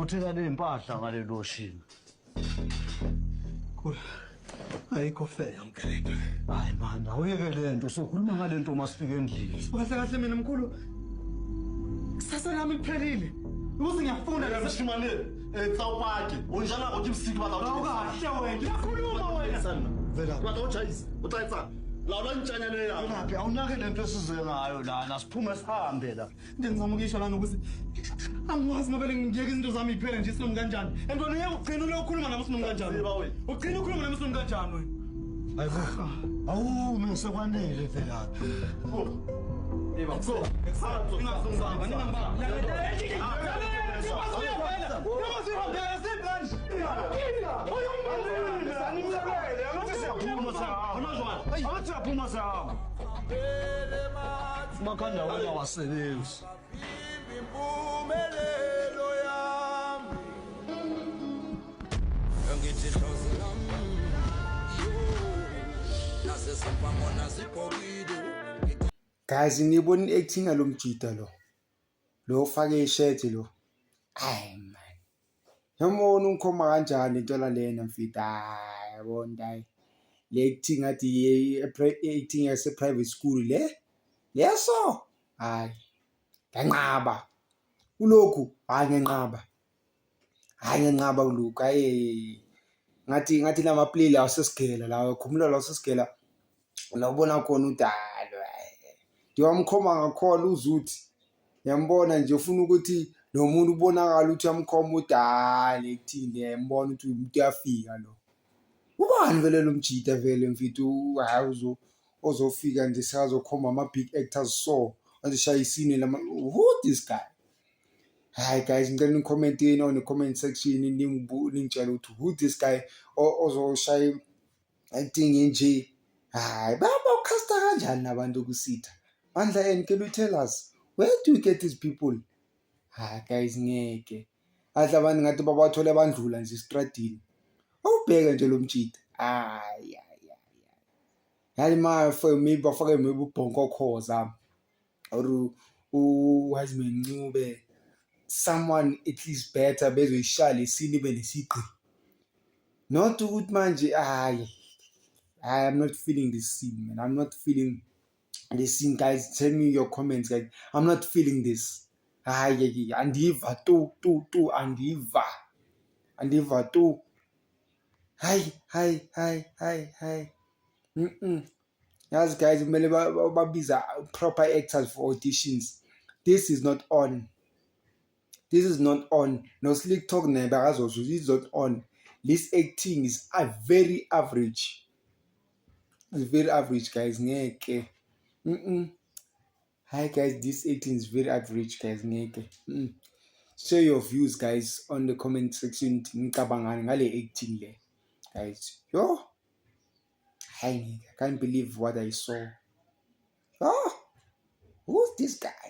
Sizothela ley'mpahla ngale loshini. Mkhulu, ayikho fair yonke lento. Hayi mani, awuyeke le nto, sokhuluma ngale nto uma sifika endlini. Kahle kahle mina mkhulu, kusasa lami liphelile. Ukuze ngiyafunda la. Moshimane, tsa o pake. O nja nako ke bosigo, ke batla ho Awukahle wena. Uyakhuluma wena. Vela. Ke batla ho tjhaisa. O tla etsang? Laola ntjanyana ya. Velaphi, awunake le nto esize ngayo lana, siphume sihambe la. Into engizama ukuyisho lana ukuthi angikwazi ngobele ngiyeke izinto zami yiphele nje sinomi kanjani. And wena uyeke ugcina ulo ukhuluma nami sinomi kanjani. Ziba wena. Ugcina ukhuluma nami sinomi kanjani wena. Hayibo, awume sekwanele Velaphi. So, ningazongibamba, ningangibamba. Siyaphuma sihamba. Abathi siyaphuma sihamba. Makhanda wena awasebenzi. Impumelelo yami ngithi hlozi lami yo nasesimpamona sibhokile. Guys, niyibona i-acting yalo mjida lo. Lo ofake ishethi lo. Hayi man. Yambona ungikhomba kanjani into lena mfethu. Hayi yabona hayi. Le acting ngathi i-acting yase private school le. Leso. Hayi. Ngiyanqaba. Kulokhu hayi ngiyanqaba. Hayi ngiyanqaba kulokhu. Hayi ngathi lama play lawa sesigela lawa khumula lawa sesigela la ubona khona ukuthi hayi lo, hayi. Ngiwamkhomba ngakhona uzuthi ngiyambona nje ufuna ukuthi lo muntu ubonakala ukuthi uyamkhomba ukuthi hayi le kuthini ngiyambona ukuthi umuntu uyafika lo. Ubani vele lo mjida vele mfethu hayi ozofika nje sekazokhomba ama-big actors so azoshaya isine lama who this guy. Hayi guys, ngicela ni-comment-eni on the comment section ningitshele ukuthi who this guy ozoshaya acting enje. Hayi bayaba-casta kanjani nabantu kusitha? Mandla and can you tell us where do you get these people? Hayi guys ngeke. Adla abantu ngathi babathole bandlula nje estradini. Awubheke nje lo mjida. Hayi hayi hayi. Hayi ma for maybe bafake maybe uBhonko Khoza or uWiseman Ncube, someone at least better bezoyishaya le scene ibe nesigqi. Not ukuthi manje hayi I am not feeling this scene, man. I'm not feeling this scene, guys. Tell me your comments, guys. I'm not feeling this. Hayi andiva tu tu tu andiva. Andiva tu. Hayi hayi hayi hayi hayi. Yazi guys kumele babiza proper actors for auditions. This is not on. This is not on. No slick talk naye bakazozwa is not on. This acting is a very average. It's very average guys ngeke. Hi guys, this acting is very average guys ngeke. Share your views guys on the comment section ngicabangani ngale acting le. Guys, yo. Hayi ngeke, I can't believe what I saw. Oh, who's this guy?